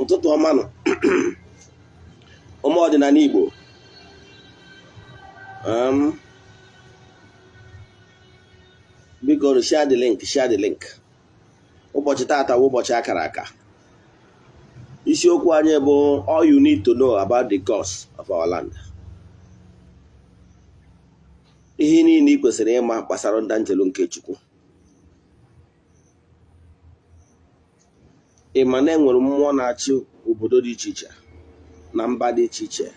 Ụtụtụ ọma nụ, ụmụ ọdịnala Igbo. Biko, share the link, share the link. Ụbọchị taata bụ ụbọchị akara aka. Isiokwu anyị bụ "All you need to know about the gods of our land", ihe niile ị kwesịrị ịma gbasara ndị anjelu nke Chukwu. Ị ma na enwere mmụọ na-achị obodo dị iche iche na mba dị iche iche,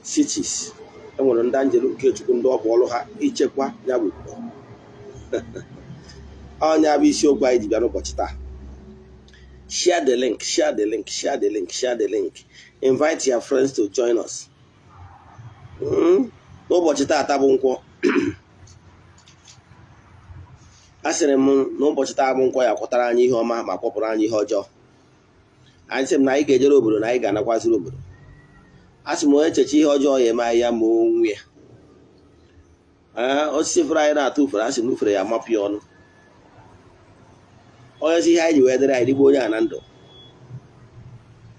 cities? Enwere ndị anjelu nke Chukwu, ndị ọ bụ ọrụ ha ichekwa ya bụ obodo. Ọnya bụ isiokwu anyị ji bịa n'ụbọchị taa. Share the link, share the link, share the link, share the link. Invite your friends to join us. N'ụbọchị taata bụ Nkwọ. A sịrị m n'ụbọchị taa bụ Nkwọ, ya kwọtara anyị ihe ọma ma kwọpụrụ anyị ihe ọjọọ. Anyị sị m na anyị ga-ejere obodo na anyị ga-anakwaziri obodo. A sị m, onye echeche ihe ọjọọ ya eme anyị, ya ma onwe ya. Ee, osisi fere anyị na-atụ ufere, a sị m ufere ya amapụ ya ọnụ. Onye si ihe anyị ji wee dịrị anyị dịgbo onye a na ndụ.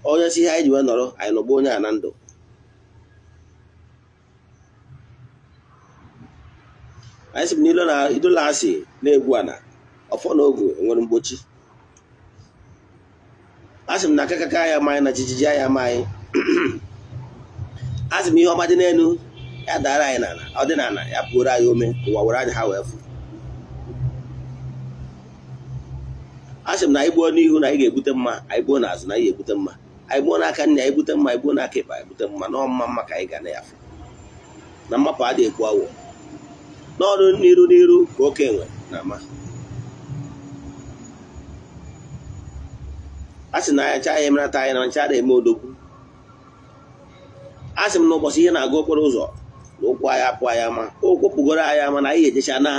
Onye si ihe anyị ji wee nọrọ anyị nọgbo onye a na ndụ. Anyị sị m na ilo na asị na-egwu ana ọfọ na ogu enwere mgbochi. A sị m na akakaka ya ama anyị na jijiji ya ama anyị. A sị m, ihe ọma dị n'elu ya dara anyị n'ala, ọdịnala ya pụoro anyị ome ụwa were anya ha wee fụ. A sị m na anyị gbuo n'ihu na anyị ga-ebute mma, anyị gbuo n'azụ na anyị ga-ebute mma, anyị gbuo n'aka nne anyị bute mma, anyị gbuo n'aka ekpe anyị bute mma. Na ọmma mma ka anyị ga na ya fụ na mmapụ adịghị ekwu awọ n'ọrụ n'iru n'iru ka oke enwe na ama. A sị na anya cha anyị emerata anyị na ncha na-eme odogwu. A sị m na ụbọchị ihe na-aga okporo ụzọ na ụkwụ anyị apụ anyị ama, ụkwụ pụgoro anyị ama na anyị ejecha na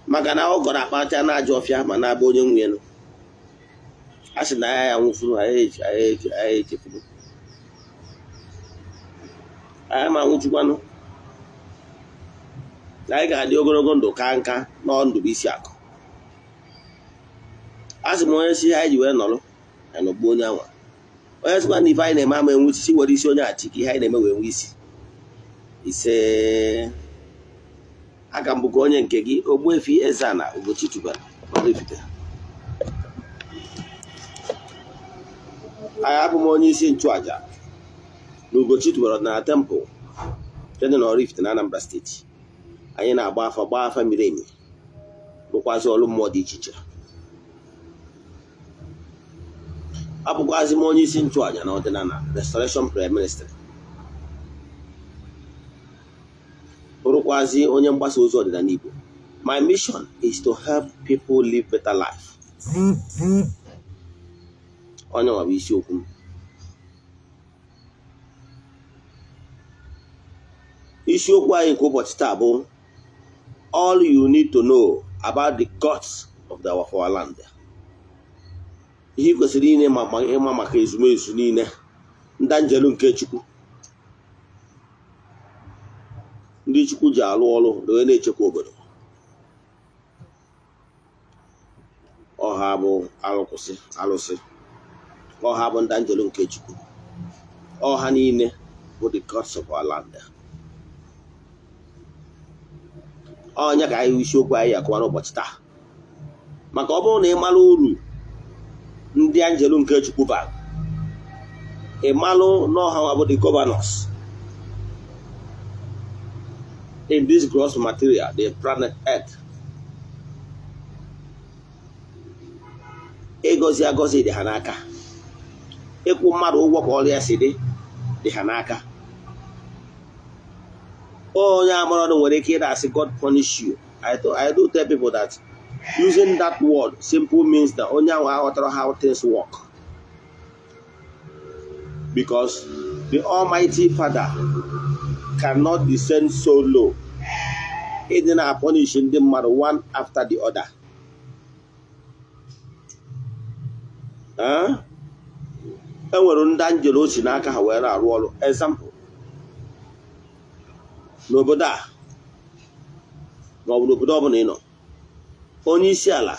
maka na ọ gọrọ akpacha na ajọ ọfịa ma na-abụ onye nwe elu. A sị na anya ya nwụfuru anyị echefuru anyị ma nwụchukwanụ na anyị ga-adị ogologo ndụ ka nka n'ọndụ bụ isi akụ. A sị m, onye si ihe anyị ji wee nọrọ ya nọgbuo onye anwa. Onye sịkwa na ife anyị na-eme ama enwe isi, were isi onye achị ka ihe anyị na-eme wee nwee isi. Ise. Aka m bụkwa onye nke gị, Ogbuefi Eze-Ana Ugochi tubelu Oraifite. Anyị abụ m onye isi nchụaja na Ugochi tubelu ọdịnala temple nke dị na Oraifite na Anambra Steeti. Anyị na-agba afa, gbaa afa miri emi, rụkwazị ọrụ mmụọ dị iche iche. Abụkwazị m onye isi nchụaja na ọdịnala Restoration Prayer Ministry, bụrụkwazị onye mgbasa ozi ọdịnala Igbo. My mission is to help people live better life. Onye nwa bụ isiokwu m. Isiokwu anyị nke ụbọchị taa bụ "All you need to know about the gods of our land", ihe ị kwesịrị ine ịma maka ezumezu niile, ndị anjelu nke Chukwu, ndị Chukwu ji alụ ọrụ na onye na-echekwa obodo. Ọha bụ alụkwụsị alụsị, ọha bụ ndị anjelu nke Chukwu, ọha niile bụ the gods of our land. Ọnya ka anyị isiokwu anyị akọwa n'ụbọchị taa, maka ọ bụrụ na ị mara uru ndị anjelu nke Chukwu bara, ị malụ na ọha bụ the governors in this gross material, the planet Earth. Ịgọzi agọzi dị ha n'aka, ịkwụ mmadụ ụgwọ ka ọrụ ya si dị dị ha n'aka. Onye amara ọnụ nwere ike ịda asị, "God punish you." I do tell people that using that word simple means that onye ahụ aghọtara how things work, because the Almighty Father cannot descend so low ịdị na-apunish ndị mmadụ one after the other. E nwere ndị anjelu o si n'aka ha wee na-arụ ọrụ. Example, n'obodo a Ma ọ bụ n'obodo ọbụla ị nọ, onye isi ala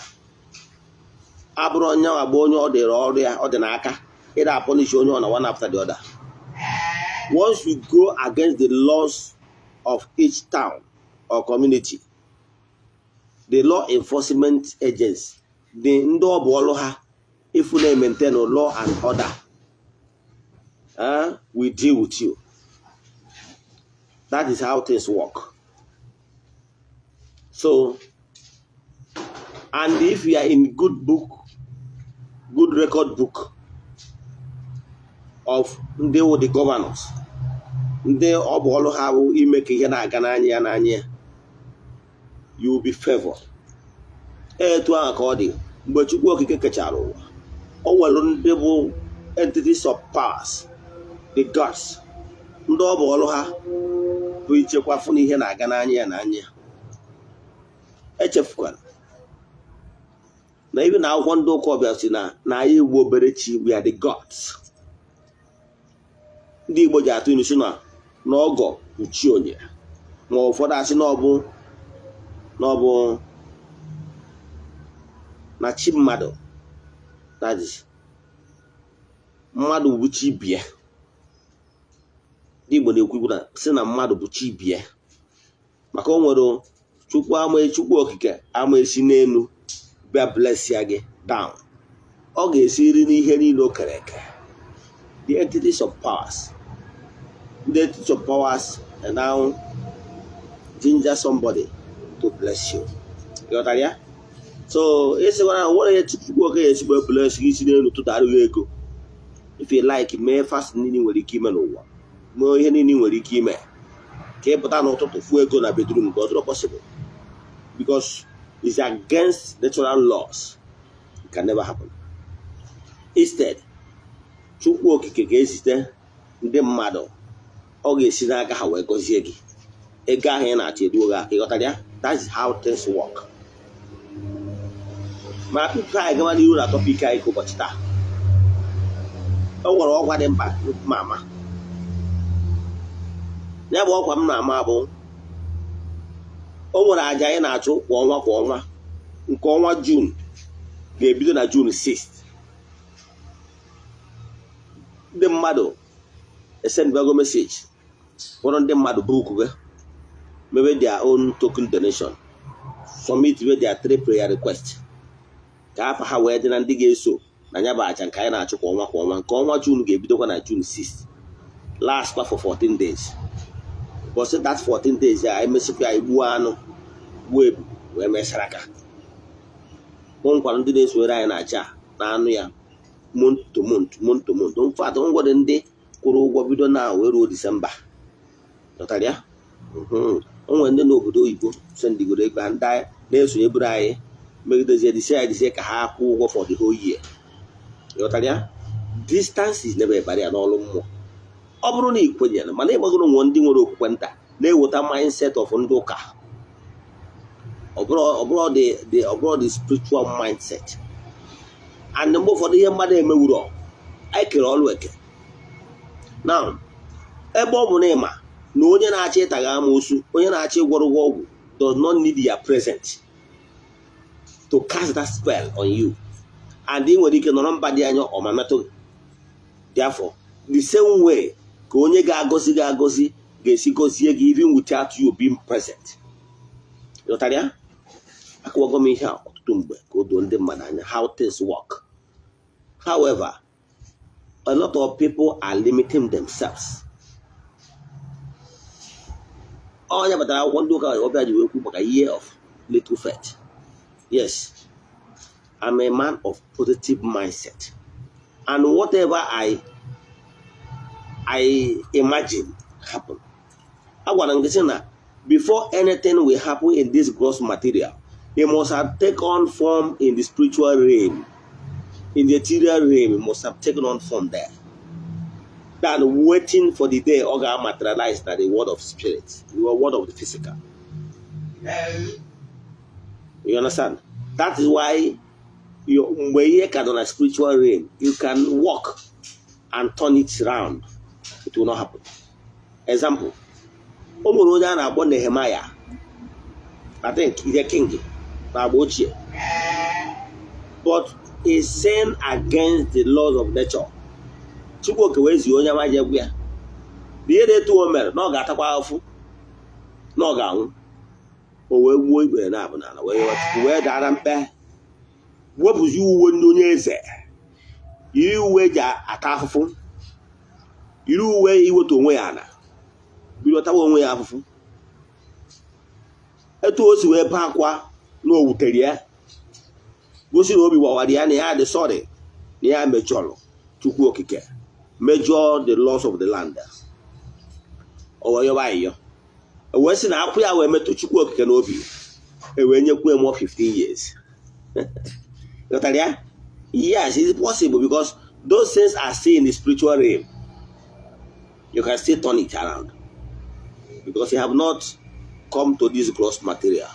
abụrụ onye agba onye ọ dịrị ọrụ ya, ọ dị n'aka ịda a-punish onye ọ na one after the other. Once you go against the laws of each town or community, the law enforcement agents, the ndị ọ bụ ọrụ ha ifu na-maintain law and order, will deal with you. That is how things work. So, and if you are in good book, good record book of ndị wụ the governors, ndị ọ bụ ọrụ ha bụ ime ka ihe na-aga n'anya ya n'anya ya, you will be favored. Etu ahụ ka ọ dị mgbe Chukwu Okike kechara ụwa. O nwere ndị bụ entities of powers, the gods, ndị ọ bụ ọrụ ha bụ ichekwa fụ na ihe na-aga n'anya ya n'anya ya. Echefukwala na ibi na akwụkwọ ndị ụka ọbịa si na anyị Igbo obere chi, we are the gods. Ndị Igbo ji atụ ilu si na ọgọ bụ chi onye, ma ụfọdụ asị na ọ bụ na chi mmadụ, that is, mmadụ bụ chi bie. Ndị Igbo na-ekwu na sị na mmadụ bụ chi bie, maka o nwere Chukwu ama, Chukwu Okike ama esi n'elu bịa bless ya gị down. Ọ ga-esiri n'ihe niile o kere eke, the entities of powers, the entities of powers, and now ginger somebody to bless you. Ịghọtara ya? So ịsịkwara na nwere ihe Chukwu Okike esigbo bless gị isi n'elu tụtara gị ego. If you like, mee fast niile nwere ike ime n'ụwa, mee ihe niile nwere ike ime ka ị pụta n'ụtụtụ fụ ego na bedroom, ka ọ dịrọ possible, because it's against natural laws. It can never happen. Instead, Chukwu Okike ga-ezite ndị mmadụ, ọ ga-esi n'aka ha wee gọzie gị, ego ahụ ị na-achọ eduo gị aka. Ịghọtara ya? That is how things work. Ma tupu anyị gawa n'ihu na topic anyị ka ụbọchị taa, o nwere ọkwa dị mkpa ma ama. Ya bụ ọkwa m na-ama bụ o nwere aja anyị na-achụ kwa ọnwa kwa ọnwa. Nke ọnwa June ga-ebido na June 6. Ndị mmadụ esendbago message, kpọrọ ndị mmadụ book gị, mebe their own token donation, submit their three prayer request, ka afa ha wee dị na ndị ga-eso na ya bụ aja nke anyị na-achụ kwa ọnwa kwa ọnwa. Nke ọnwa June ga-ebidokwa na June 6, last kwa for 14 days. Because that 14 days ya, anyị mesịkwa, anyị gbuo anụ, gbuo ebu, wee mesara aka mụ nkwara ndị na-esonyere anyị na aja na anụ ya month to month, month to month. In fact, ngwere ndị kwụrụ ụgwọ bido na wee ruo Disemba. Ghọtara ya? O nwere ndị n'obodo oyibo sendigoro ego ha, ndị na-esonyeburu anyị megidezie disie ya disie ka ha kwụọ ụgwọ for the whole year. Ghọtara ya? Distance is never a barrier n'ọrụ mmụọ. Ọ bụrụ na ị kwenyere, mana ịgbagoro nwe ndị nwere okwukwe nta na-eweta mindset of ndị ụka, ọ bụrụ the spiritual mindset. And mgbe ụfọdụ ihe mmadụ emewuro, anyị kere ọrụ eke. Now, ebe ọ bụ na ịma na onye na-achọ ịta gị amoosu, onye na-achọ ịgwọrọ gị ọgwụ does not need your present to cast that spell on you, and ị nwere ike nọrọ mba dị anya ọma metụ gị. Therefore, the same way ka onye ga-agọzi gị agọzi ga-esi gọzie gị even without you being present. Ghọtara ya? Akọwago m ihe a ọtụtụ mgbe ka o doo ndị mmadụ anya how things work. However, a lot of people are limiting themselves. Onye batara akwụkwọ ndị ụka ọbịa ji wee kwu maka year of little faith. Yes, I'm a man of positive mindset, and whatever I imagine happen. Agwara m gị sị na before anything will happen in this gross material, it must have taken on form in the spiritual realm, in the ethereal realm. It must have taken on form there than waiting for the day ọ ga-materialize na the world of spirit, the world of the physical. You understand? That is why you, mgbe ihe ka nọ na spiritual realm, you can walk and turn it round, it will not happen. Example, o nwere onye a na-akpọ Nehemiah. I think he's a king na agba ochie, but he sin against the laws of nature. Chukwu Oke wee zie onye ama ji egwu ya na ihe na-etu o mere na ọ ga-atakwa afụ, na ọ ga-anwụ. O wee gbuo ikpere na abụ n'ala, wee yọọ Chukwu, wee dara mkpe, wepụzi uwe ndị onye eze, yiri uwe eji ata afụfụ, yiri uwe iwetu onwe ya ala, bido tawa onwe ya afụfụ. Etu o si wee bee akwa na o wutere ya, gosi na obi gbawara ya, na ya dị sorry na ya mejọrọ Chukwu Okike, mejọọ the laws of the land. O wee yọba ayịyọ, e wee sị na akwụ ya wee metụ Chukwu Okike n'obi, e wee nyekwu ya more 15 years. Ghọtara ya? Yes, it's possible, because those things are still in the spiritual realm. You can still turn it around because you have not come to this gross material.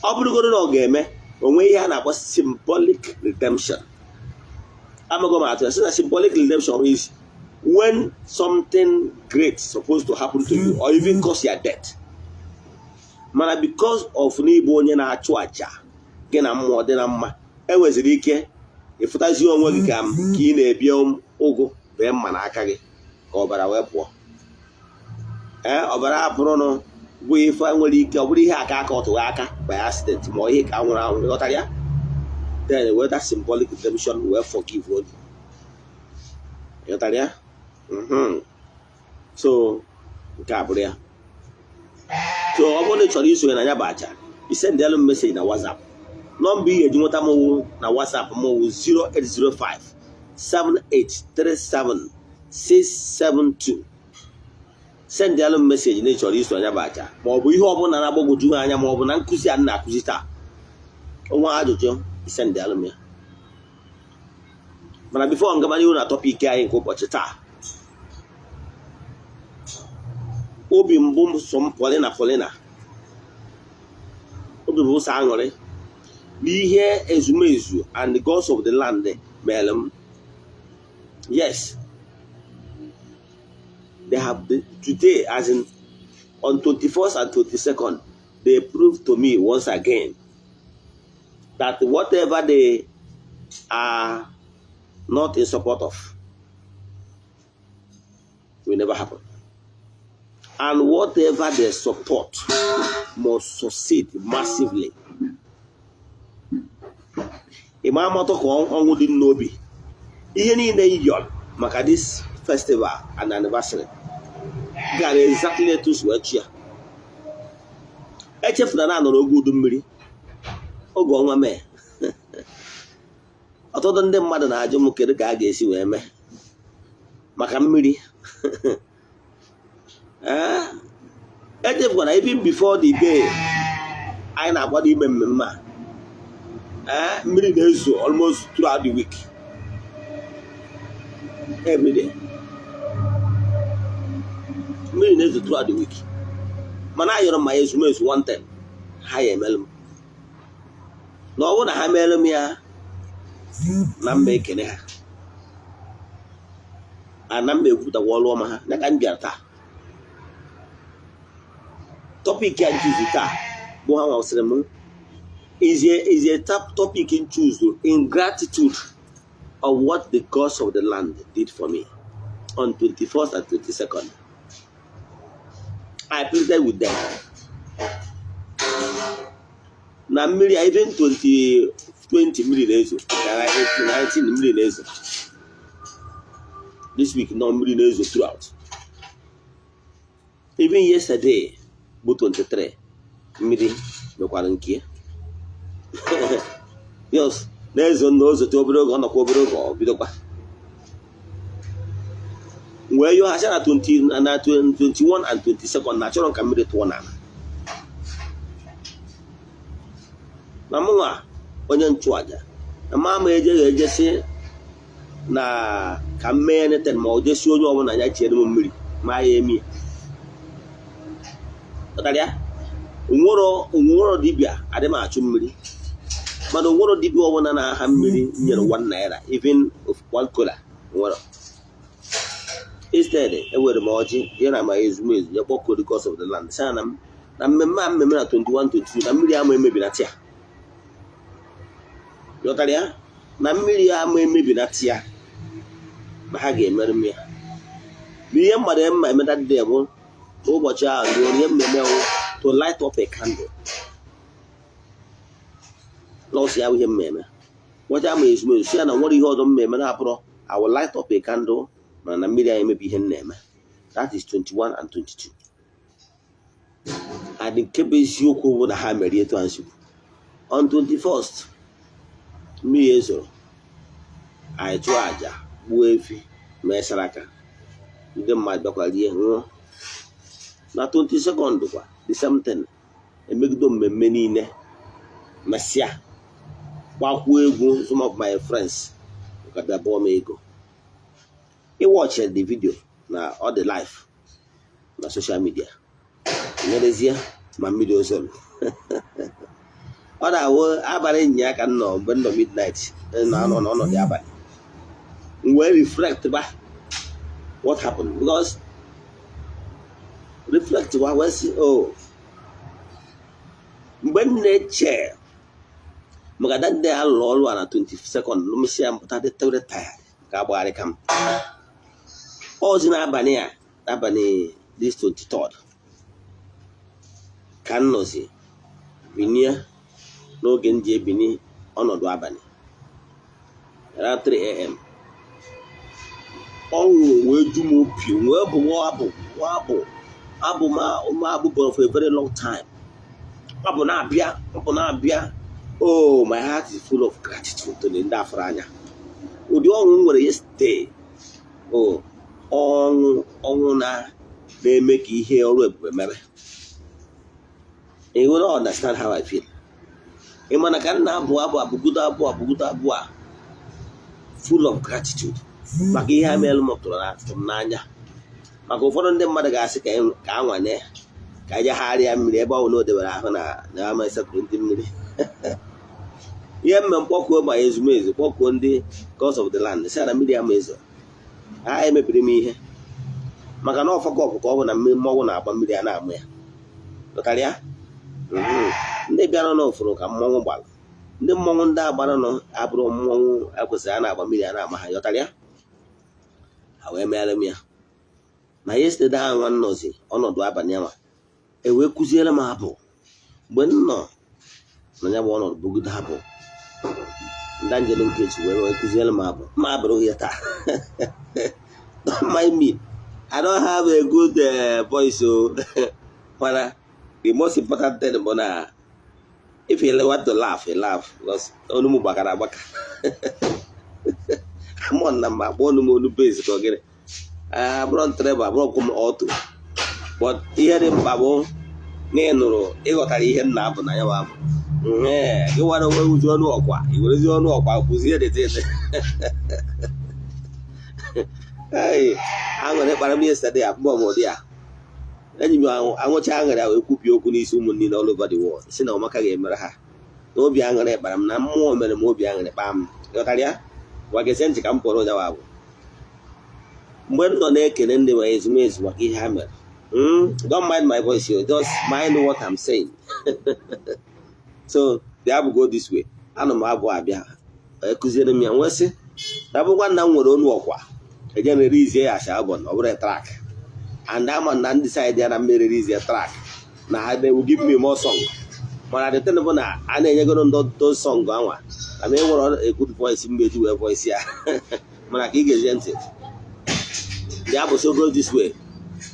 Ọ bụrụgodo na ọ ga-eme onwe ihe a na-akpọ symbolic redemption, amago m atụ ya sị na symbolic redemption is when something great supposed to happen to you or even cause your death, mana because of n'ịbụ onye na-achụ àjà, gị na mmụọ dị na mma, enweziri ike ịfụtazi onwe gị ka ị na-ebi ụgụ bee mma n'aka gị ka ọbara wee pụọ. Ee, ọbara apụrụnụ bụ ife nwere ike ọ bụrụ ihe aka aka ọtụghị aka by accident, ma ọ ihe ka nwụrụ anwụ. Ghọtara ya? Then wee that symbolic redemption wee forgive onye. Ghọtara ya? So nke a bụrụ ya. So ọ bụrụ na ị chọrọ isonye na ya bụ aja, isendịalụ m message na WhatsApp. Nọmba ị ga-eji nweta m wụ na WhatsApp m wụ 0805 7837 672. Sendịalụ m message na ị chọrọ iso anya bụ aja, ma ọ bụ ihe ọbụla na-agbagwoju ha anya, ma ọ bụ na nkụzi a m na-akụzi taa, onwe ajụjụ, isendịalụ m ya. Mana before ngaba n'ihu na topic anyị nke ụbọchị taa, obi mbụ m sọ m polina polina, obi bụ sọ aṅụrị n'ihe ezumezu and the gods of the land mere m. Yes, they have today, as in on 21st and 22nd, they proved to me once again that whatever they are not in support of will never happen, and whatever they support must succeed massively. Ịma amatụ ka ọnwụ dị n'obi ihe niile yọrọ maka this festival and anniversary gara exactly etu si wee chi ya. Echefuna na anọrọ oge udu mmiri, oge ọnwa mee. Ọtụtụ ndị mmadụ na-ajụ m kedu ka a ga-esi wee mee maka mmiri. Ee, echefukwana, even before the day anyị na-akwado ime mmemme a, ee, mmiri na-ezo almost throughout the week, every day mmiri na-ezo throughout the week. Mana ayọrọ m ma ezumezu one time ha ya emelụ m, na ọ bụrụ na ha meelụ m ya, na mma ekene ha, ana mma ekwupụtakwa ọrụ ọma ha. Ya ka m bịara taa. Topic a nchuzu taa bụ ha nwasịrị m is a topic in choose in gratitude of what the gods of the land did for me on 21st and 22nd. I pleaded with them na mmiri, even 20 20 mmiri na-ezo, 18 19 mmiri na-ezo, this week nọ mmiri na-ezo throughout. Even yesterday bụ 23, mmiri mekwara nke ya. Yes, na-ezo na ozote obere oge, ọ nọkwa obere oge, ọ bidokwa. Wee yọọ ha sị na 20 na 21 and 22nd na achọrọ ka mmiri tụọ n'ala, na mụnwa onye nchụaja na ma ama ejeghị ejesi na ka m mee anything, ma ọ jesi onye ọbụla ya chiere m mmiri ma ya emi ya. Onwero dibịa adị m achụ mmiri, mana onwero dibịa ọbụla na-aha mmiri nyere 1 naira, even one kola nwere. Instead, ewere m ọjị jee na ma ezumezu ya kpọkuo the gods of the land, sị na m Na mmemme a mmemme na 21, 22, na mmiri ama emebi na tia. Ghọtara ya? Na mmiri ama emebi na tia, na ha ga-emere m ya. Na ihe mmadụ mma eme that day bụ ụbọchị ahụ ruo, ihe mmemme wụ to light up a candle. Lọsụ ya bụ ihe mmemme ụbọchị ama ezumezu si ya na nwere ihe ọzọ mmemme na-abụrọ I will light up a candle, mana na mmiri anyị emebi ihe m na-eme. That is 21 and 22. And nke bụ eziokwu bụ na ha mere etu ha nsikwu. On 21st, mmiri ezoro, anyị chụọ àjà, gbuo efi, mee saraka, ndị mmadụ bịakwa rie, ṅụọ. Na 22nd kwa, the same thing, emegido mmemme niile, mesịa gbakwuo egwu. Some of my friends ka bịa bụọ m ego. Ịwatch the video na ọ dị live na social media. Nyerezie ma mmiri ozoro, ọ na-awụ abalị nya ka m nọ, mgbe m nọ midnight na-anọ n'ọnọdụ abalị, m wee reflect ba what happened, because reflect ba wee sị, oh, mgbe m na-eche maka that day alụrụ ọrụ a na 22nd, mesịa mpụta dị very tired ka agbagharị ka m ọzi n'abalị a, n'abalị this 23rd, ka m nọzi binie n'oge m ji ebini ọnọdụ abalị around 3 a.m. Ọṅụ wee ju m obi, wee bụ abụ abụ abụ ma abụbara for a very long time. Abụ na-abịa, abụ na-abịa. Oh, my heart is full of gratitude to ndị afụrụ anya. Ụdị ọṅụ m nwere yesterday, oh, ọṅụ ọṅụ na na-eme ka ihe ọrụ ebube mere. You will not understand how I feel. Ị mana ka m na-abụ abụ, abụgodo abụ, abụgodo abụ a full of gratitude maka ihe a meelu m tụrụ m n'anya, maka ụfọdụ ndị mmadụ ga-asị ka anwane ka ejegharịa mmiri ebe ọ bụ na o debere ahụ na ama esekpuru ndị mmiri. Ihe mme mkpọkuo ma ezumezu, kpọkuo ndị gods of the land, si na mmiri ama ezo, ha emebiri m ihe, maka na ọfọkọpụ ka ọ bụ na mmiri mmọnwụ na-agba, mmiri a na-amụ ya. Pụtara ya? Ndị bịara n'ụfụrụ ka mmọnwụ gbara, ndị mmọnwụ ndị agbara nọ abụrụ mmọnwụ ekwesịrị a na-agba mmiri a na-ama ha. Yọtara ya? Ha wee meere m ya na yesterday ahụ nwa nnọzi ọnọdụ abalị ahụ, e wee kụziere m abụ. Mgbe m nọ na ya bụ ọnọdụ bugide abụ, ndị njelu nkechi wee kụziere m abụ ma abụrụ ya taa. Don't mind me, I don't have a good voice o. Mana the most important thing bụ na if you want to laugh, you laugh, because olu m gbakara agbaka. Amụ na mba akpọ olu m olu bass ka ọ gịnị, abụrụ treble, abụrụ m alto, but ihe dị mkpa bụ na ị nụrụ, ịghọtara ihe m na-abụ na ya bụ abụ. Gị nwere onwe uzi ọnụ ọkwa, i werezi ọnụ ọkwa kwụzie dịtị. Aṅụrị kpara m yesterday, abụọ m ụdị a enyi m aṅụcha aṅụrị a wee kwupie okwu n'isi ụmụ niile all over the world, si na ọmaka ga-emere ha na obi aṅụrị kpara m, na mmụọ mere m obi aṅụrị kpaa m. Ghọtara ya? Gwa gezie ntị ka m pụrụ ụnyaahụ abụ. Mgbe m nọ na-ekele ndị ma ezumezu maka ihe ha mere, don't mind my voice, you just mind what I'm saying. So the abụ go this way. Ana m abụ abịa, ekụziere m ya, nwee sị na bụkwa nna m nwere onu ọkwa eje release ya as album, ọ bụrụ track, and ama na ndị side ya na mmiri release track na ha, they will give me more song. Mana the thing bụ na a na-enyegoro ndị those song anwa na m enwere a good voice mgbe eji wee voice ya. Mana ka ị ga-eje ntị, the abụ so go this way: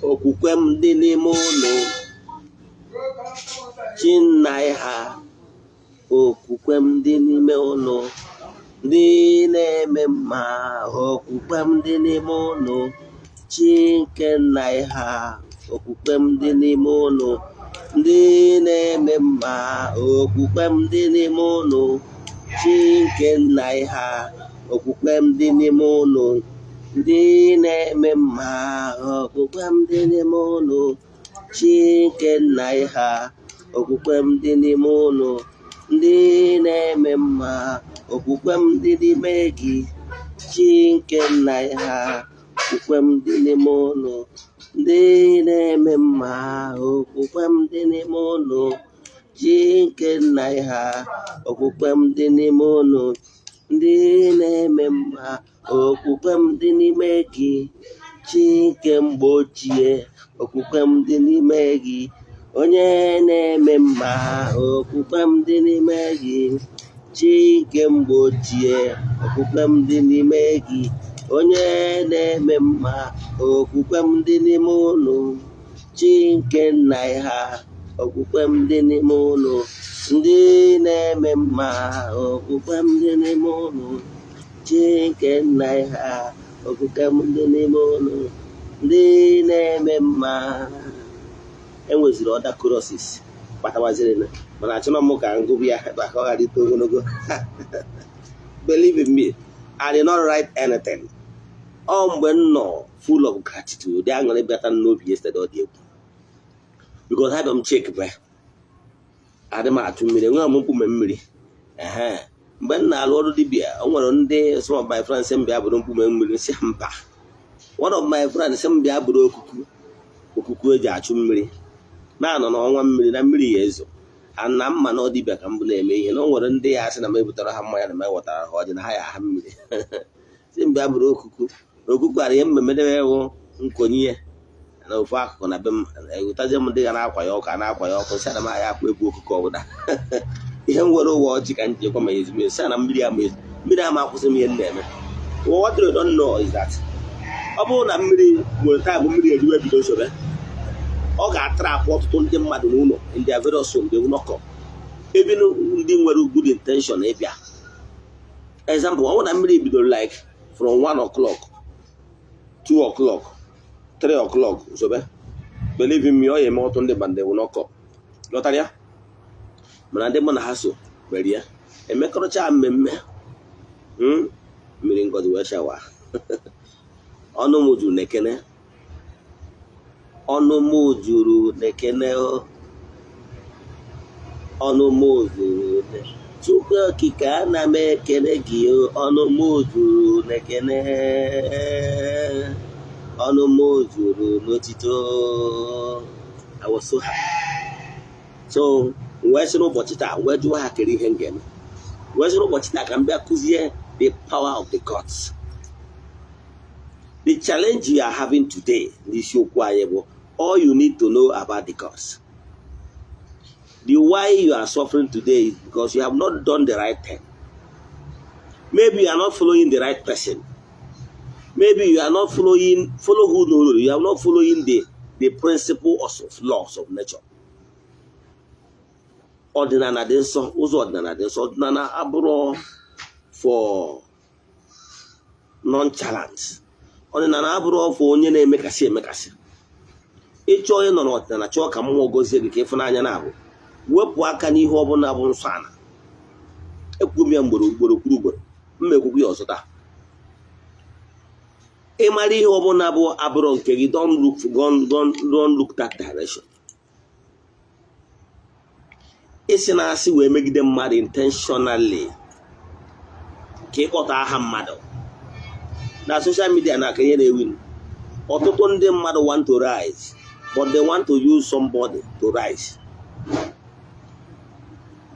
okwukwe m dị n'ime ụlọ Chinna ha, okwukwe m dị n'ime ụlọ ndị na-eme mma, okwukwe m dị n'ime ụlọ chi nke nna ha, okwukwe m dị n'ime ụlọ ndị na-eme mma, okwukwe m dị n'ime ụlọ chi nke nna ha, okwukwe m dị n'ime ụlọ ndị na-eme mma, okwukwe m dị n'ime ụlọ chi nke nna ha, okwukwe m dị n'ime ụlọ ndị na-eme mma, okwukwe m dị n'ime gị, chi nke nna ha, okwukwe m dị n'ime ụlọ. Ndị na-eme mma, okwukwe m dị n'ime unu. Chi nke nna ha, okwukwe m dị n'ime unu. Ndị na-eme mma, okwukwe m dị n'ime gị. Chi nke mgbe ochie, okwukwe m dị n'ime gị. Onye na-eme mma, okwukwe m dị n'ime gị. Chi nke mgbe ochie, okwukwe m dị n'ime gị. Onye na-eme mma, okwukwe m dị n'ime unu. Chi nke nna ha, okwukwe m dị n'ime unu. Ndị na-eme mma, okwukwe m dị n'ime unu. Chi nke nna ha, okwukwe m dị n'ime unu. Ndị na-eme mma. Enweziri other choruses kpatawaziri, mana achọrọ m ka ngụbụ ya ebe ka ọ ghara ito ogologo. Believe in me, I did not write anything. Ọ mgbe m nọ full of gratitude, ụdị aṅụrị bịata n'obi yesterday, ọ dị egwu, because ha bịa m check be adị m atụ mmiri, enweghị m mkpume mmiri. Ehe, mgbe m na-alụ ọrụ dibịa, o nwere ndị, some of my friends sị m bịa bụrụ mkpume mmiri, si mba. One of my friends sị m bịa bụrụ okuku, okuku eji achụ mmiri, na-anọ n'ọnwa mmiri na mmiri ya ezo ana mma na ọdịbịa ka mbụ na-eme ihe na o nwere ndị ya asị na m ebutere ha mmanya na m ewetara ha ọjị na ha ya aha mmiri, si m bịa bụrụ okuku na okuku ara ihe mmemme ewu nkonye ya na ofu akụkụ na be m, ewetazie m ndị ga na-akwa ya ọkụ, a na-akwa ya ọkụ, si ana m aya akwa egwu okuku ọbụla. Ihe m nwere ụwa ọjị ka m ji ekwa ma ezigbo si na mmiri ama ezo, mmiri ama akwụsị m ihe m na-eme. What you don't know is that ọ bụrụ na mmiri nwere time mmiri eriwe bido zobe, ọ ga-atrapụ ọtụtụ ndị mmadụ n'ụlọ in their various home. They will not come, even ndị nwere good intention ịbịa. Example, ọ bụrụ na mmiri bidoro like from 1 o'clock, 2 o'clock, 3 o'clock zobe, believe in me, ọ ya eme ọtụtụ ndị mmadụ, they will not come. Ghọtara ya? Mana ndị mụ na ha so mere ya, emekọrọcha mmemme mmiri ngozi wee shawa. Ọnụ m juru n'ekene, ọnụ m juru n'ekene o, ọnụ m juru. Chukwu Okike, ana m ekele gị o, ọnụ m juru n'ekene, ọnụ m juru n'otito. I was so happy. So wee sị n'ụbọchị taa, wee jụọ ha kere ihe m ga-eme, wee sị n'ụbọchị taa ka m bịa kụzie the power of the gods. The challenge you are having today n'isiokwu anyị bụ all you need to know about the gods. The why you are suffering today is because you have not done the right thing. Maybe you are not following the right person. Maybe you are not following, follow who no, you are not following the principle of laws of nature. Ọdịnala dị nsọ, ụzọ ọdịnala dị nsọ. Ọdịnala abụrụ for nonchalant, ọdịnala abụrụ for onye na-emekasị emekasị. Ịchọọ ịnọ n'ọdịnala, chọọ ka mmụọ gọzie gị, ka ịfụnanya na-abụ, wepụ aka n'ihe ọbụla bụ nsọ ala. Ekwugo m ya mgboro ugboro kwuru ugboro, mma ekwukwu ya ọzọ taa. Ịmara ihe ọbụla bụ abụrụ nke gị, don't look that direction. Ịsị na asị wee megide mmadụ intentionally ka ịkpọta aha mmadụ na social media na aka ihe na-ewi ọtụtụ ndị mmadụ want to rise, but they want to use somebody to rise.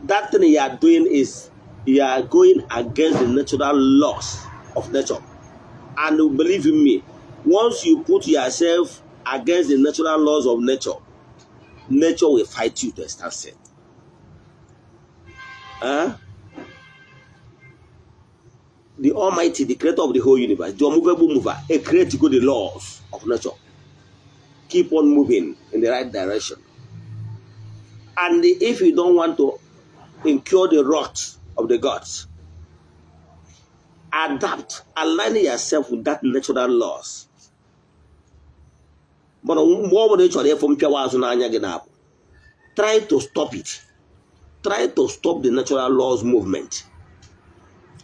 That thing you are doing is you are going against the natural laws of nature. And believe in me, once you put yourself against the natural laws of nature, nature will fight you to a standstill. Huh? The Almighty, the creator of the whole universe, the unmovable mover, a create the laws of nature. Keep on moving in the right direction. And if you don't want to incur the wrath of the gods, adapt, align yourself with that natural laws. Mana mgbe ọ bụla ị chọrọ ịfụ mpịawa azụ n'anya gị na-abụ, try to stop it. Try to stop the natural laws movement.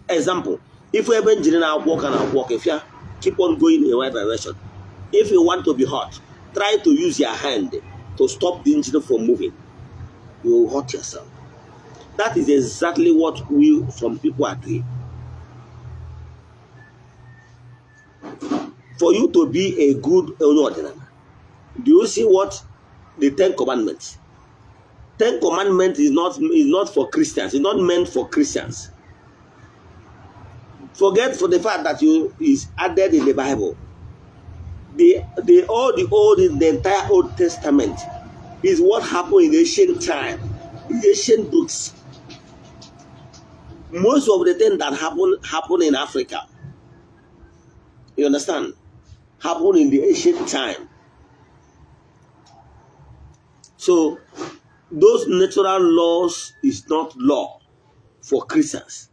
Example, if ebe njiri na-akwụ ọka na-akwụ ọka, if ya keep on going in the right direction. If you want to be hot, try to use your hand to stop the engine from moving. You will hurt yourself. That is exactly what we, some people are doing. For you to be a good onye ọdịnala, Do you see what the Ten Commandments? Ten Commandments is not for Christians. It's not meant for Christians. Forget for the fact that you is added in the Bible. The all the old the entire Old Testament is what happened in ancient time, in ancient books. Most of the things that happen in Africa, you understand, happen in the ancient time. So those natural laws is not law for Christians.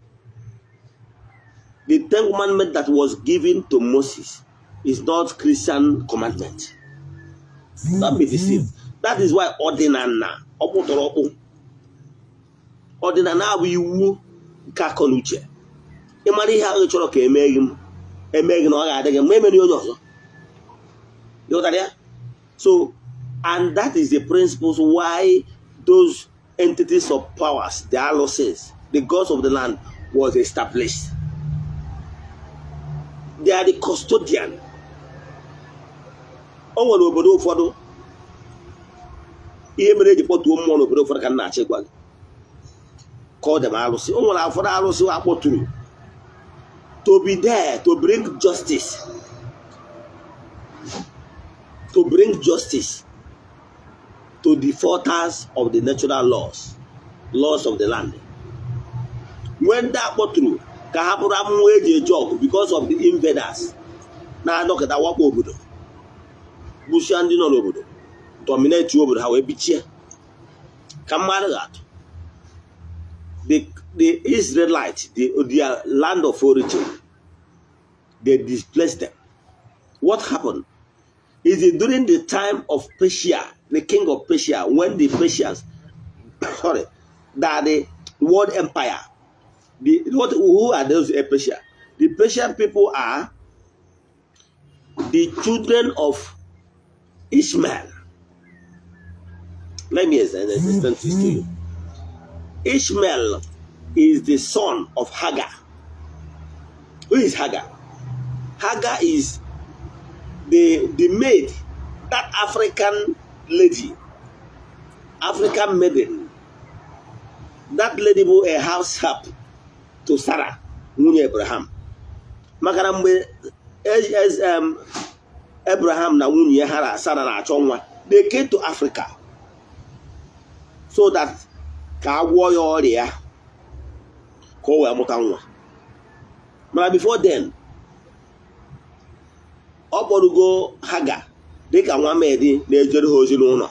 The Ten Commandment that was given to Moses is not Christian commandment. Don't be deceived. That is why ọdịnala ọkpụtọrọkpụ ọdịnala abụ iwu nke akọ na uche. Ịmara ihe ahụ chọrọ ka emee gị, emee gị na ọ ga-adị gị mma, emere onye ọzọ. Ịghọtara ya? So, and that is the principles why those entities of powers, the alụsịs, the gods of the land, was established. They are the custodian. O nwere obodo ụfọdụ ihe mere eji kpọtuo mmụọ n'obodo ụfọdụ ka m na-achọ ịgwa gị. Call them alụsị. O nwere ụfọdụ alụsị akpọturu to be there to bring justice, to bring justice to defaulters of the natural laws, laws of the land. When ndị akpọturu ka ha bụrụ amụma eji eje ọgụ because of the invaders na-anọkọta wakpo obodo, gbusịa ndị nọ n'obodo, dominate obodo ha wee bichie ka mmadụ ga-atụ. The Israelites, their land of origin, they displaced them. What happened is it during the time of Persia, the king of Persia, when the Persians, sorry, that the world empire, the what who are those Persia? The Persian people are the children of Ishmael. Let me explain this to you. Ishmael is the son of Hagar. Who is Hagar? Hagar is the maid, that African lady, African maiden. That lady bụ a house help to Sarah, nwunye Abraham. Maka na mgbe Abraham na nwunye ya ha na Sarah na-achọ nwa, they came to Africa so that ka a gwọọ ya ọrịa ya ka o wee mụta nwa. Mana before then, ọ kpọrọgo Hagar dịka nwa maid na-ejere ha ozi n'ụlọ.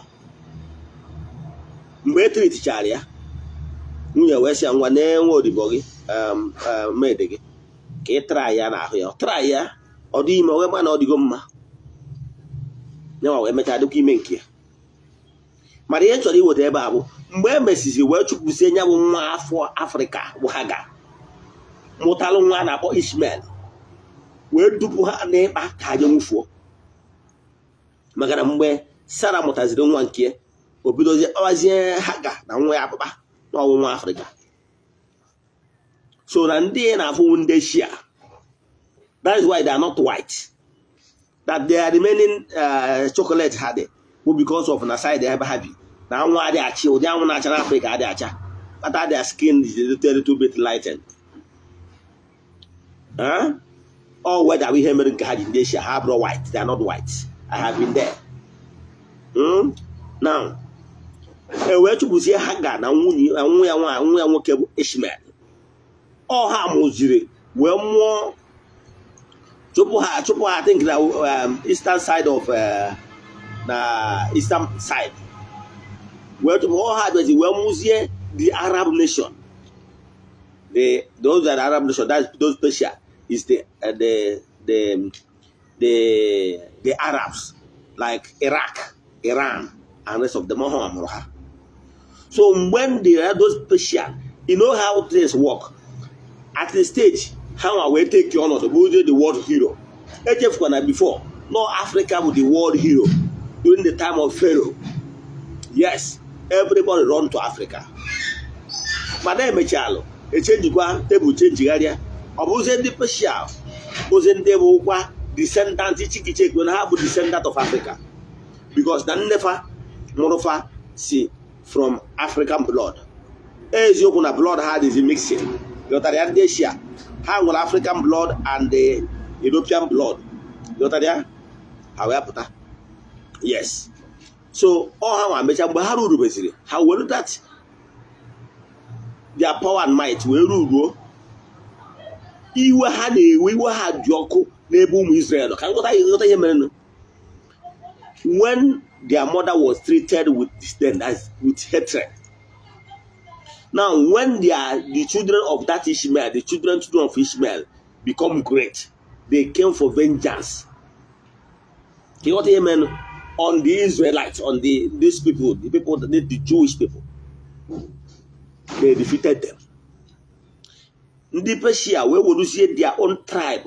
Mgbe e tritichara ya, nwunye wee sị ya, "Ngwa, na-enwe odibo gị, maid gị, ka ị try ya n'ahụ ya." Ọ try ya, ọ dị ime. O wee ma na ọ dịgo mma nyanwa wee mechaa dịkwa ime nke ya. Mana ihe m chọrọ iweta ebe a bụ mgbe e mesizi wee chụpụsie ya bụ nwa afọ Afrịka bụ Hagar mụtalụ nwa a na-akpọ Ishmael, wee dupu ha n'ịkpa ka ha je nwụfuo. Maka na mgbe Sara mụtaziri nwa nke ya, o bidozie kpawazie Hagar na nwa ya akpụkpa n'ọnwụ nwa Afrịka. So na ndị na-afụ ndị Eshia, that is why they are not white, that they are remaining chocolate ha dị bụ because of na side ebe ha bi na anwụ adị achị ụdị anwụ na-acha n'Afrịka adị acha kpata their skin is a little bit lightened. Huh? All weather bụ ihe mere nke ha ji ndị Eshia ha bụrụ white. They are not white. I have been there. Now, e wee chụpụzie Hagar na nwunye nwa ya nwa ya nwoke bụ Ishmael. Ọ ha mụziri wee mụọ chụpụ ha, chụpụ ha, I think na eastern side of na eastern side wee chụpụ ọ ha bịazi wee mụzie the Arab nation, the those are the Arab nation. That's those Persia is the Arabs like Iraq, Iran and rest of them. Ọ mụrụ ha. So when the those Persian, you know how things work, at the stage ha nwa wee take ọnọdụ bụrụzie the world hero. Echefukwa na before no Africa bụ the world hero during the time of Pharaoh. Yes, everybody run to Africa. Mana emechalụ echenjikwa tebụl, chenjigharịa, ọ bụzie ndị Persia bụzi ndị bụ kwa descendant chikichekwe na ha bụ descendant of Africa. Because na nnefa mụrụfa si from African blood. Eziokwu na blood ha dịzi mixing, ghọtara ya? Ndị Asia, ha nwere African blood and the European blood, ghọtara ya? Ha wee pụta. Yes, so ọ ha nwa mecha mgbe ha rurubeziri, ha were that their power and might wee ruruo. Iwe ha na-ewe, iwe ha dị ọkụ n'ebe ụmụ Israel nọ. Ka nghọta, nghọta ihe mere when their mother was treated with disdain, that's with hatred. Now, when they are the children of that Ishmael, the children of Ishmael become great, they came for vengeance. Ka ịghọta ihe mere on the Israelites, on these people, the Jewish people. They defeated them. Ndị Persia wee weruzie their own tribe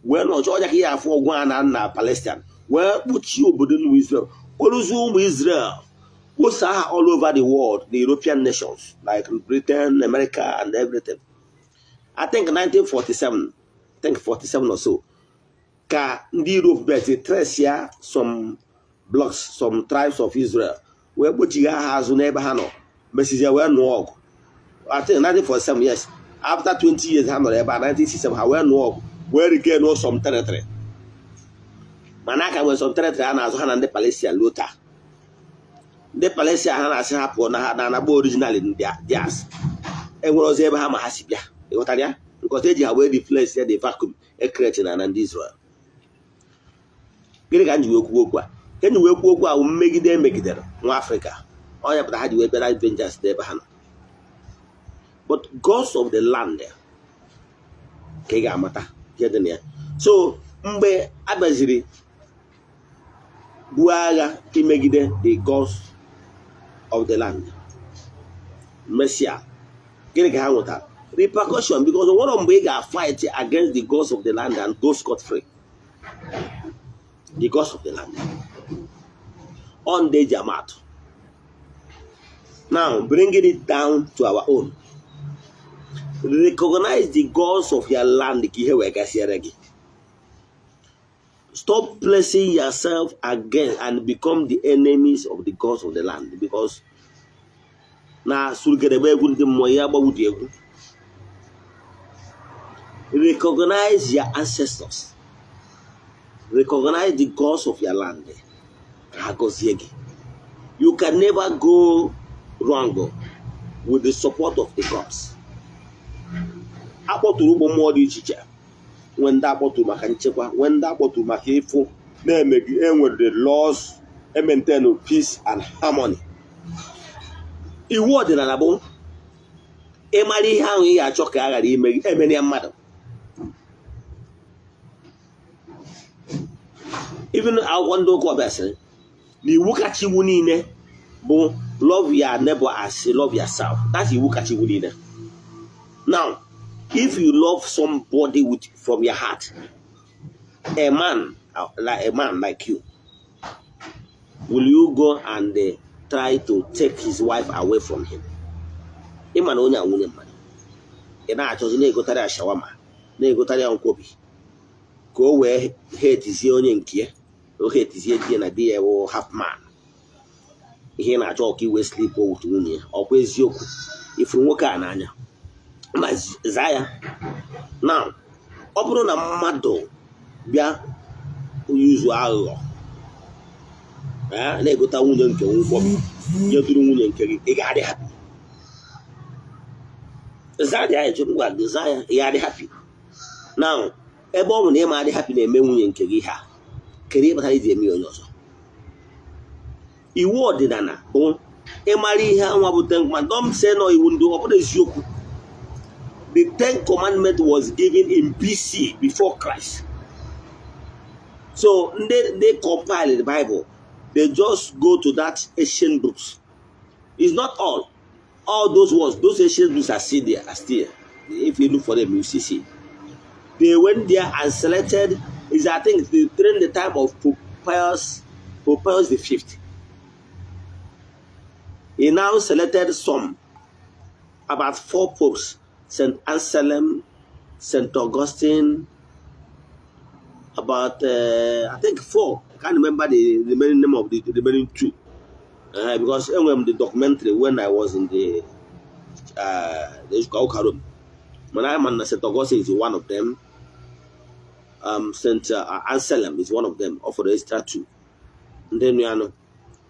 wee nọchọ ọnya ka ihe afọ ọgwụ a na Palestine wee kpuchie obodo ụmụ Israel, kpọrụzie ụmụ Israel, kposaa ha all over the world, the European nations like Britain, America and everything. I think 1947, I think 47 or so, ka ndị Europe bet trace ya some blocks, some tribes of Israel, wee kpochigha ha azụ n'ebe ha nọ, mesizie wee nụọ ọgụ. I think 1947, yes. After 20 years ha nọrọ ebe a, 1967, ha wee nụọ ọgụ wee regain some territory, mana aka nwere some territory a na-azụ ha na ndị Palestine luo taa. Ndị Palestine, ha na-asị ha pụọ na ha na anagba originally theirs. Enwere ọzọ ebe ha ma ha si bịa, ịghọtara ya? Because eji ha wee replace ya, the vacuum e create na ndị Israel. Gịnị ka m ji wee kwuo okwu a? Ka m ji wee kwuo okwu a bụ mmegide emegidere nwa Afrịka. Onye pụtara ha ji wee bịara vengeance n'ebe ha nọ. But gods of the land ka ị ga-amata ihe dị na ya. So mgbe a bịaziri buo agha imegide the gods of the land, mesịa, gịnị ka ha nwetara? Repercussion, because nwere mgbe ị ga-fight against the gods of the land and go scot free. The gods of the land on ndị eji ama atụ. Now, bringing it down to our own, recognize the gods of your land ka ihe wee gasịara gị. Stop placing yourself against and become the enemies of the gods of the land, because na surugedebe egwu ndị mmụọ ya agbawu dị egwu. Recognize your ancestors, recognize the gods of your land ka ha gọzie gị. You can never go wrong with the support of the gods. Akpọtụrụ ụmụ mmụọ dị iche iche, nwee ndị akpọtụrụ maka nchekwa, nwee ndị akpọtụrụ maka ịfụ na-emeghị enwere the laws, maintain peace and harmony. Iwu ọdịnala bụ ịmara ihe ahụ ị ga-achọ ka a ghara ime emere ya mmadụ. Even akwụkwọ ndị ụka ọbịa sịrị na iwu kacha iwu niile bụ "Love your neighbor as you love yourself." That's iwu kacha iwu niile. Now, if you love somebody with from your heart, a man like you, will you go and try to take his wife away from him? Ịma na onye a nwunye mmadụ, ị na-achọzi na-egotara ya shawarma, na-egotara ya nkwobi, ka o wee ha etizie onye nke ya, o ha etizie di ya na di ya wụ half man. Ihe ị na-achọ ọka iwe sleep with nwunye ya. Ọkwa eziokwu ifuru nwoke a n'anya ma zaa ya? Now, ọ bụrụ na mmadụ bịa yuzu aghụghọ na-egota nwunye nke nkwobi nye duru nwunye nke gị, ị ga-adị happy? Zaa ya ajụjụ, ngwa gị zaa ya. Ị ga-adị happy? Now, ebe ọ bụ na ị ma adị happy na-eme nwunye nke gị, ha kedu ihe kpatara iji eme ya onye ọzọ? Iwu ọdịnala bụ ịmara ihe anwa bụ ten commandment. Don't say no iwu ndị ọ bụrụ eziokwu. The Ten Commandment was given in BC, before Christ. So they compile the Bible, they just go to that ancient books. It's not all those words. Those ancient books are still there, are still. If you look for them, you see. They went there and selected is, I think, during the time of Pope Pius the Fifth. He now selected some about four popes: Saint Anselm, Saint Augustine, About I think four. I can't remember the remaining name of the remaining two, because enwere m the documentary when I was in the ụka Rome. Mana I man na St. Augustine is one of them. St. Anselm is one of them. Ọ fọrọ extra two ndị nụ ya nụ.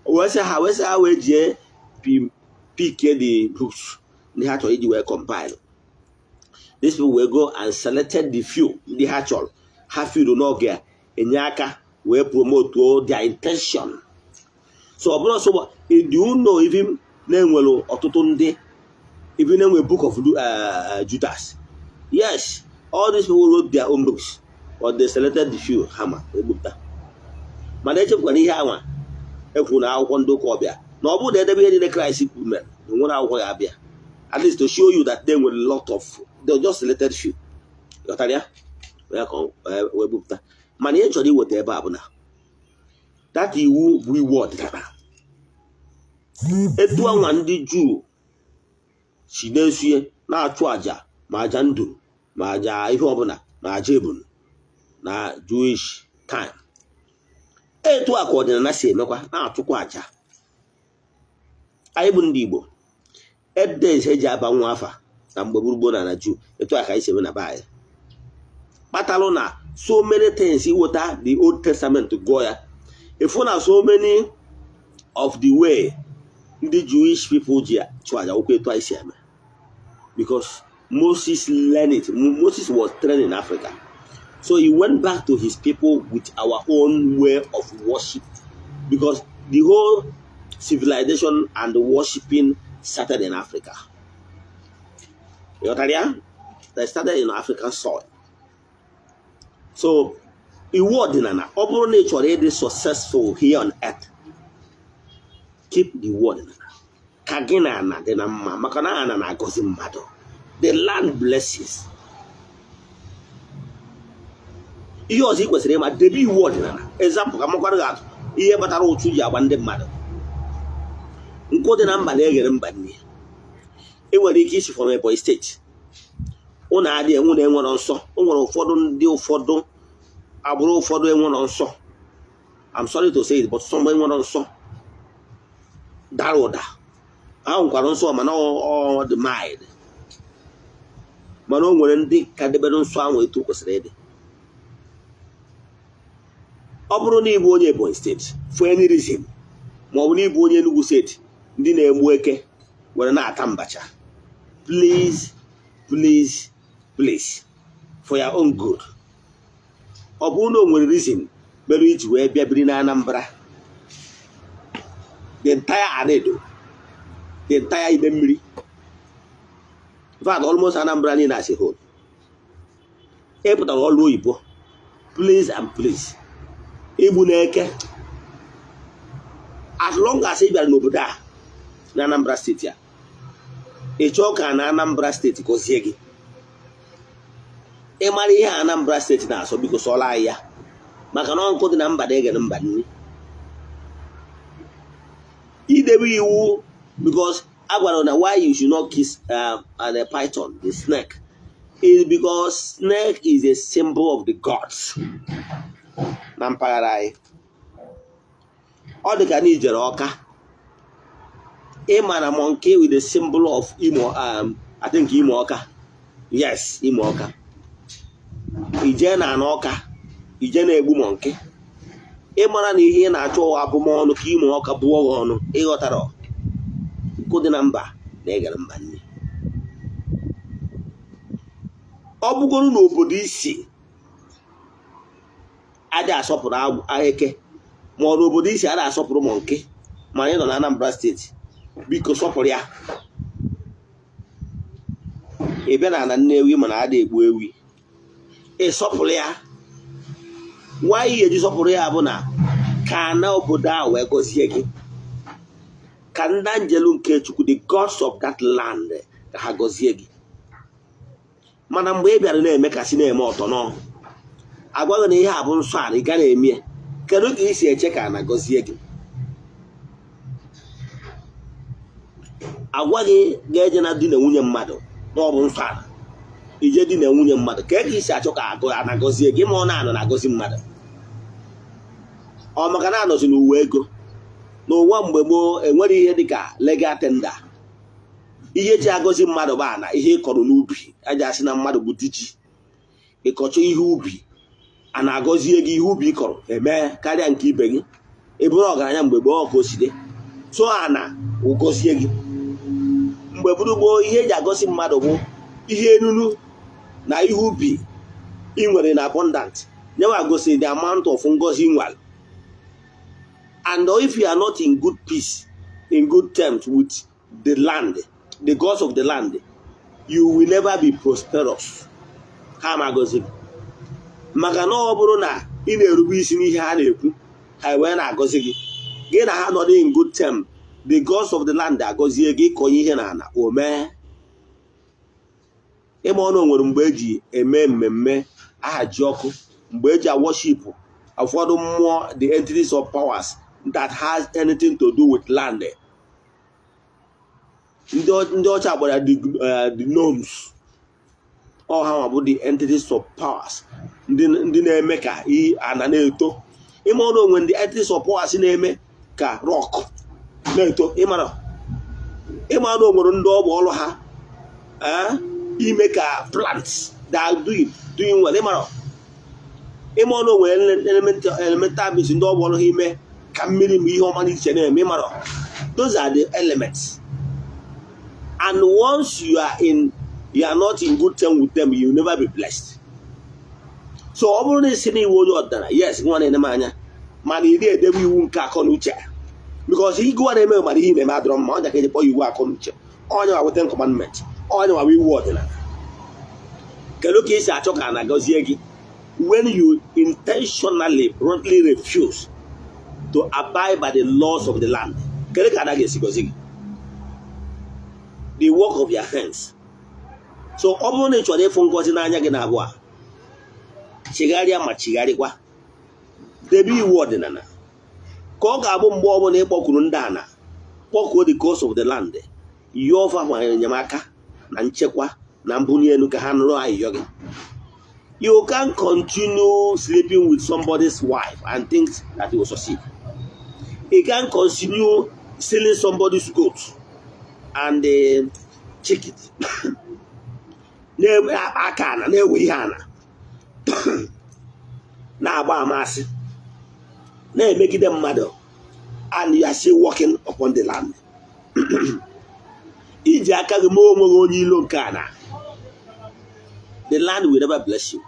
Wee sị ha wee jie pick the books ndị ha chọrọ iji wee compile. These people will go and selected the few ndị ha chọrọ, ha feel n'oge a enye aka wee promote their intention. So ọ bụrụ so, do you know even na-enwere ọtụtụ ndị, even enwe Book of Judas? Yes, all these people wrote their own books, but they selected the few ha ma egbupụta. Mana echefukwana ihe anwa ekwu na akwụkwọ ndị ụka ọbịa, na ọ bụrụ na edebe ihe niile Kraịst kwuru mere na onwere akwụkwọ ya abịa, at least to show you that they were a lot of, they just selected few. Ghọtara ya wee ka wee bupụta. Mana ihe chọrọ iweta ebe a bụ na that iwu bụ iwu ọdịnala. Etu anwa ndị Juu si na-esie na-achụ àjà, ma àjà ndụ, ma àjà ihe ọbụla, ma àjà ebunu na Jewish time, etu a ka ọdịnala si emekwa, na-achụkwa àjà. Anyị bụ ndị Igbo, 8 days eji aba nwa afa na mgbe gburugburu na Juu, etu a ka anyị si eme na be anyị. Kpatalụ na so many things, iweta the Old Testament gụọ ya, ịfụ na so many of the way ndị Jewish people ji chụ àjà okwu, etu anyị si eme, because Moses learned it. Moses was trained in Africa, so he went back to his people with our own way of worship, because the whole civilization and the worshiping started in Africa. Ịghọtara ya? They started in African soil. So iwu ọdịnala, ọ bụrụ na ị chọrọ ịdị successful here on earth, keep the iwu ọdịnala, ka gị na ana dị na mma, maka na ana na-agọzi mmadụ. The land blesses. Ihe ọzọ ị kwesịrị ịma, debe iwu ọdịnala. Example, ka makwara gị atụ ihe kpatara ụchụ ji agba ndị mmadụ. Nkụ dị na mba na-eghere mba nne. Ị nwere ike isi from Ebonyi Steeti, ụnụ adịghị enwe na enwere nsọ. O nwere ụfọdụ ndị, ụfọdụ agbụrụ, ụfọdụ enwere nsọ. I'm sorry to say it, but some enwere nsọ dara ụda. Ha nwekwara nsọ, mana ọ dị mild. Mana o nwere ndị ka debere nsọ ahụ etu o kwesịrị ịdị. Ọ bụrụ na ịbụ onye Ebonyi Steeti for any reason, ma ọ bụ na ịbụ onye Enugu Steeti, ndị na-egbu eke were na-ata mbacha, please, please, please, for your own good, ọ bụrụ na o nwere reason mere iji wee bịa biri na Anambra, the entire Anedo, the entire Idemmiri, in fact almost Anambra niile as a whole, ị pụtara ọrụ oyibo, please and please, igbu na-eke, as long as ị bịara n'obodo a na Anambra Steeti a, ị chọọ ka na Anambra Steeti gọzie gị, ị mara ihe Anambra Steeti na-asọ, biko sọọla anyị ya, maka na ọnkụ dị na mba na-egere mba nri. Idebe iwu, because a gwara na why you should not kiss the python, the snake, is because snake is a symbol of the gods na mpaghara anyị. Ọ dị ka na ijere Ọka, ịma na monkey with the symbol of Imo, I think Imo Ọka. Yes, Imo Ọka. Ije na ana Ọka, ije na-egbu monkey, ịmara na ihe ị na-achọ abụmọnụ ka Imo Ọka bụọ gị ọnụ. Ịghọtara? Nkụ dị na mba na-egere mba nne. Ọ bụgoro n'obodo isi adị asọpụrụ eke, ma ọ n'obodo isi adị asọpụrụ monkey, ma anyị nọ na Anambra Steeti, biko sọpụrụ ya. Ị bịa na ana Nnewi, mana adị egbu ewi, ị sọpụrụ ya. Nwaanyị ga-eji sọpụrụ ya bụ na ka na obodo a wee gọzie gị, ka ndị anjelu nke Chukwu, the gods of that land, ka ha gọzie gị. Mana mgbe ị bịara na-eme ka si na-eme ọtọ nọ, agwaghị na ihe a bụ nsọ ala, ị ga na-eme ya, kedu ka ị si eche ka a na-agọzie gị? Agwa gị ga-eje na di na nwunye mmadụ na ọ bụ nsọ ala. Ije di na nwunye mmadụ ka isi achọ ka agụ a na-agọzie gị, ma ọ na-anọ na-agọzi mmadụ, ọ maka na anọzi n'ụwa ego. N'ụwa mgbe gboo, enwere ihe dịka legal tender. Ihe eji agọzi mmadụ bụ ana, ihe ị kọrọ n'ubi. Aja asị na mmadụ bụ di ji, ịkọcha ihe ubi, a na-agọzie gị, ihe ubi ị kọrọ eme karịa nke ibe gị, ị bụrụ ọgaranya. Mgbe gboo ka o si dị, so ana gọzie gị. Mgbe bụrụ gboo, ihe eji agọzi mmadụ bụ ihe enunu na ihe ubi ị nwere na abundant. Nyewa gosiri the amount of ngozi ị nwere. And if you are not in good peace, in good terms with the land, the gods of the land, you will never be prosperous. Ha ma gọzi gị, maka na ọ bụrụ na ị na-erube isi n'ihe ha na-ekwu, ha wee na-agọzi gị. Gị na ha nọdụ in good term, the gods of the land agọzie gị, ịkọnye ihe n'ala, o mee. Ịma ọnụ, nwere mgbe eji eme mmemme aha ji ọkụ, mgbe eji worship ụfọdụ mmụọ, the entities of powers that has anything to do with land. Ndị ọcha gbara the gnomes. Ọ ha nwa bụ the entities of powers, ndị na-eme ka ana na-eto. Ịma ọnụ, onwe ndị entities of powers na-eme ka rock na-eto. Ịmara, ịma ọnụ, nwere ndị ọ bụ ọrụ ha ime ka plants that are doing well. Ịmara, ịma ọnụ, nwere elemental beings ndị ọ bụ ọrụ ha ime ka mmiri ma ihe ọma na iche na-eme. Ịmara, those are the elements, and once you are not in good term with them, you will never be blessed. So ọ bụrụ na isi na iwu onye ọdịnala, yes, nwa na-ene m anya, mana ị na-edebe iwu nke akọ na uche, because ịgụwa na-eme, mana ihe na-eme adọrọ mma. Ọnya ka eji kpọọ iwu akọ na uche, onye nwa Ten Commandment, onye nwa iwu ọdịnala. Kedu ka isi achọ ka a na-agọzie gị when you intentionally, bluntly refuse to abide by the laws of the land? Kedu ka anaghị esi gọzie gị the work of your hands? So ọ bụrụ na ị chọrọ ịfụ ngọzi n'anya gị na abụọ a, chigharịa ma chigharịkwa, debe iwu ọdịnala, ka ọ ga-abụ mgbe ọbụla ị kpọkuru ndị ana, kpọkuo the gods of the land, yọọ fa nwere enyemaka na nchekwa na mbuli elu, ka ha nụrụ ayịyọ gị. You can continue sleeping with somebody's wife and think that you will succeed. You can continue stealing somebody's goat and chicken, na-akpa aka ana, na-ewe ihe ana, na-agba amasị, na-emegide mmadụ, and you are still working upon the land. Iji aka gị mee onwe gị onye ilo nke ana. The land will never bless you.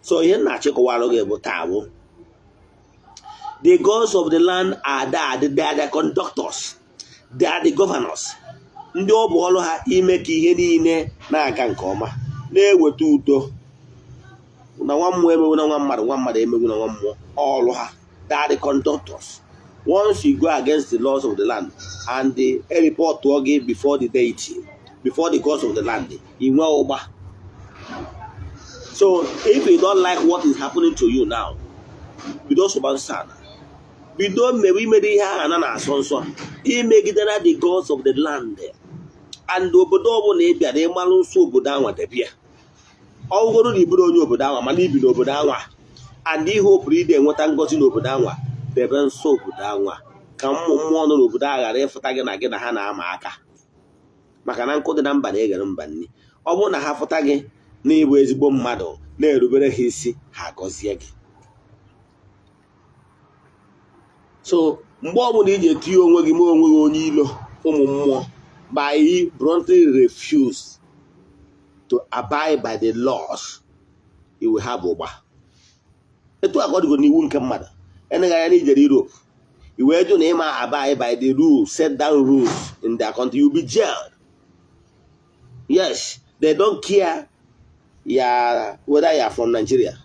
So ihe m na-achịkọwara gị bụ taa bụ, the gods of the land are there. They are the conductors, they are the governors, ndị ọ bụ ọrụ ha ime ka ihe niile na-aga nke ọma, na-eweta udo na nwa mmụọ emegbu na nwa mmadụ, nwa mmadụ emegbu na nwa mmụọ. Ọrụ ha, they are the conductors. Once you go against the laws of the land and the report gị before the deity, before the gods of the land, ị nwee ụgba. So if you don't like what is happening to you now, bido sụba nsọ ala, bido mmewe imere ihe ahụ ana na-asọ nsọ, imegidere the gods of the land. And obodo ọbụla ị bịara, ịmalụ nsọ obodo anwa, debia. Ọ bụgoro na iburu onye obodo anwa, mana ibi n'obodo anwa, and ihe o pụrụ ide enweta ngọzi n'obodo anwa, debe nsọ obodo anwa, ka mmụ mmụọ nọ n'obodo a ghara ịfụta gị na gị na ha na-ama aka, maka na nkụ dị na mba na-eghere mba nri. Ọ bụrụ na ha fụta gị na ịbụ ezigbo mmadụ na-erubere ha isi, ha gọzie gị. So mgbe ọbụla iji etinye onwe gị, mee onwe gị onye ilo ụmụ mmụọ by bluntly refuse to abide by the laws, you will have ụgba. Etu a ka ọ dịgo n'iwu nke mmadụ. Eneghị anya na ijere Europe, i wee jụ na ịma abide by the rules, set down rules in their country, you will be jailed. Yes, they don't care ya whether you are from Nigeria.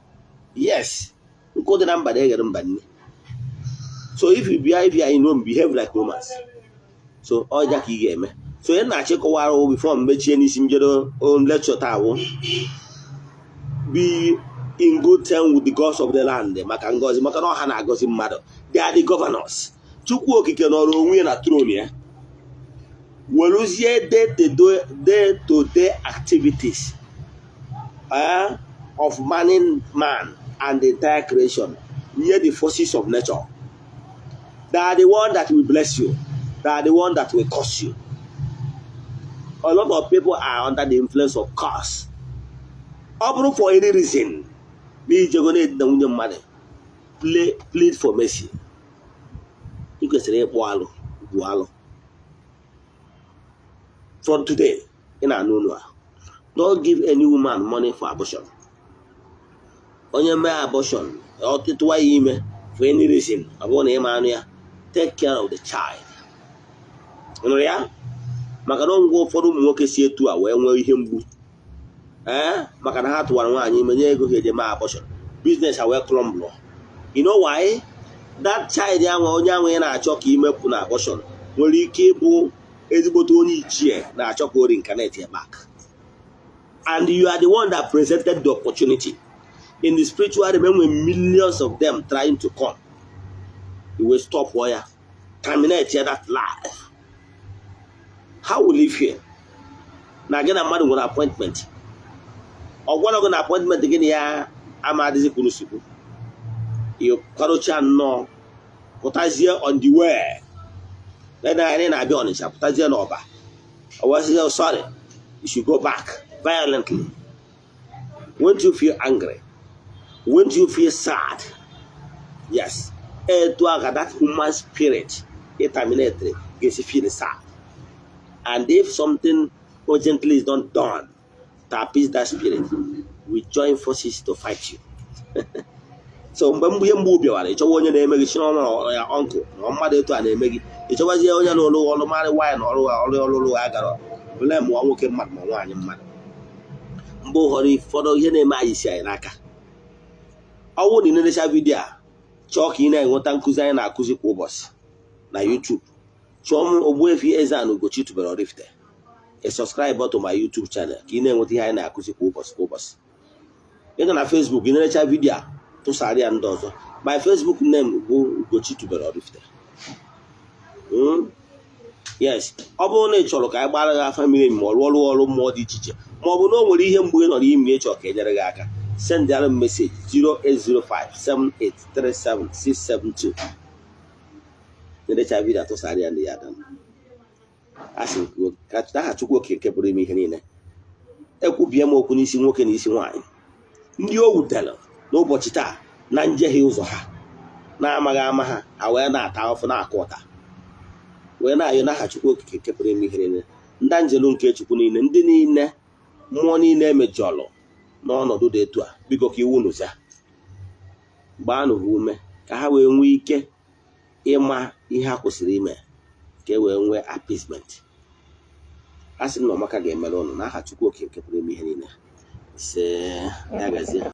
Yes, nkụ dị na mba na-eghere mba nne. So if you are in Rome, behave like Romans. So ọja ka ị ga-eme. So ihe na-achịkọwara before mechie n'isi njedo lecture taa bụ, be in good term with the gods of the land, maka ngọzi, maka na ọha na-agọzi mmadụ. They are the governors. Chukwu Okike nọrọ onwe ya na throne ya. Weruzie day to day activities of manning man and the entire creation near the forces of nature. They are the one that will bless you. They are the one that will curse you. A lot of people are under the influence of curse. Ọ bụrụ for any reason na ijego na-edina nwunye mmadụ, plead for mercy. Ị kwesịrị ịkpụ alụ bụ alụ. From today, ị na-anụ unu a, don't give any woman money for abortion. Onye mee abortion, ọ tụwa ya ime for any reason, ọ bụrụ na ị ma anụ ya, take care of the child. Ị nụrụ ya? Maka na ngwa ụfọdụ ụmụ nwoke si etu a wee nwee ihe mgbu, ee, maka na ha tụwara nwaanyị ime, nye ego ha eji mee abortion, business ha wee crumble. You know why? That child ahụ, onye ahụ ị na-achọ ka imepụ na abortion, nwere ike ịbụ ezigbote onye ichie na-achọ ka o reincarnate ya back, and you are the one that presented the opportunity. In the spiritual realm, enwere millions of them trying to come. You will stop ya, terminate ya, that life. How will you feel na gị na mmadụ nwere appointment, ọ gwara gị na appointment gị na ya ama adịghị kwuru sikwu, ị kwadocha nnọọ, pụtazie on the way na anyị na-abịa Ọnịcha, pụtazie n'Ọba, ọ wasị, "Sorry, you should go back," violently? Won't you feel angry? Won't you feel sad? Yes, etu a ka that human spirit ị terminate ga-esi feel sad. And if something urgently is not done to appease that spirit, we join forces to fight you. So mgbe mgbe ihe mgbu bịawara, ịchọwa onye na-eme gị chinọma ya ọnkụ na mmadụ etu a na-eme gị, ịchọwazie onye na-ọrụ ọrụ marị nwaanyị na ọrụ ọrụ ọrụ ya gara ole mụọ nwoke mmadụ ma nwaanyị mmadụ. Mgbe ụfọdụ ụfọdụ ihe na-eme anyị si anyị n'aka. Ọ bụrụ na ị na-enecha video a, chọọ ka ị na-enweta nkụzi anyị na-akụzi kwa ụbọchị na YouTube, chọọ m Ogbuefi Eze-Ana Ugochi tubelu Oraifite. Ị subscribe to my YouTube channel ka ị na-enweta ihe anyị na-akụzi kwa ụbọchị kwa ụbọchị. Ị nọ na Facebook, ị na-enecha video a, tụsara ya ndị ọzọ. My Facebook name bụ Ugochi tubelu Oraifite. Yes, ọ bụrụ na ị chọrọ ka anyị gbara gị afa miri emi ma ọ rụọ ọrụ ọrụ mmụọ dị iche iche, ma ọ bụ na o nwere ihe mgbu ị nọ n'ime ịchọ ka e nyere gị aka, send ara m message 08057837672. Nerecha video, atụsara ya ndị ya ada. A sị m ka aha Chukwu Okike nke pụrụ ime ihe niile ekwubie m okwu n'isi nwoke na isi nwaanyị ndị o wutere n'ụbọchị taa na njehie ụzọ ha na-amaghị ama ha, ha wee na-ata afụ na-akụ ụta, wee na-ayọ n'aha Chukwu Okike nke pụrụ ime ihe niile, ndị njelu nke Chukwu niile, ndị niile, mmụọ niile emejọrọ n'ọnọdụ dị etu a, biko ka iwu nụza gbaanụ ha ume ka ha wee nwee ike ịma ihe ha kwesịrị ime ka e wee nwee appeasement. A sị m na ọmaka ga-emere ụnụ n'aha Chukwu Okike nke pụrụ ime ihe niile. Ise, ya gazie.